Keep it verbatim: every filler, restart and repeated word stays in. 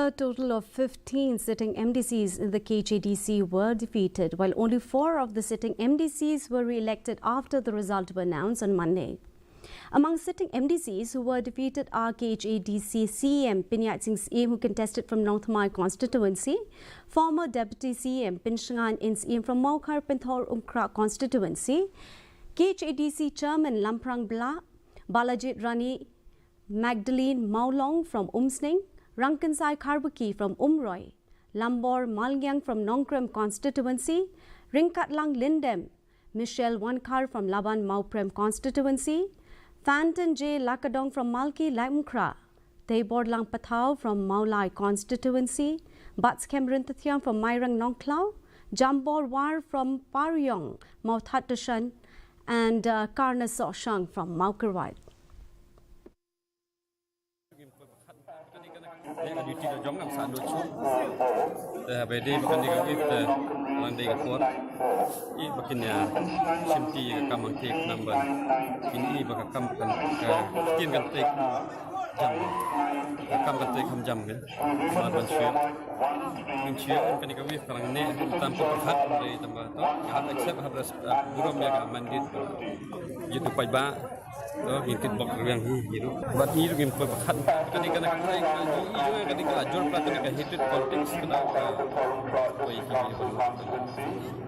A total of fifteen sitting M D Cs in the K H A D C were defeated, while only four of the sitting M D Cs were re-elected after the results were announced on Monday. Among sitting M D Cs who were defeated are K H A D C C E M Pynïaid Sing Syiem, who contested from Nongthymmai constituency, former Deputy C E M Pynshngaiñ N Syiem from Mawkhar Pynthor Umkhrah constituency, K H A D C Chairman Lamphrang Blah, Balajied Rani Magdalene Mawlong from Umsning, Rangkynsai Kharbaki from Umroi, Lambor Malngiang from Nongkrem constituency, Ryngkatlang Lyndem Michelle Wankhar from Laban Mawprem constituency, Fantan J Lakadong from Malki Laitumkhrah, Teiborlang Pathaw from Mawlai constituency, Batskhem Ryntathiang from Mairang Nongkhlaw, Jambor War from Pariong Mawthadraishan, and uh, Karna Sohshang from Mawkyrwat. Ka duty ka jong nga sa lut shuh. Te haba dei ba kan dei ka wit te, kan dei ka por. I ba kin ïa shim ti ka kam hangtei, ka namar ba kin i ba ka kam kan, ka ktien kan tei jam. Ka kam kan tei kam jam kan. Mar ban shuh. Ngin shuh kan dei ka wit, ka nang ne tam ka pyrkhat, dei tam ba to. Hap accept, hap res-, hap burom ïa ka mandate. Ïa tu paidbah. To, ngin kit bok rwiang hi, hi ruh. Bad hi ruh ngim poi ba khat. Kane, kane ka trai ka jong i jong i, kane ka la jur pla, kane ka hatred politics, kane ka poi ki.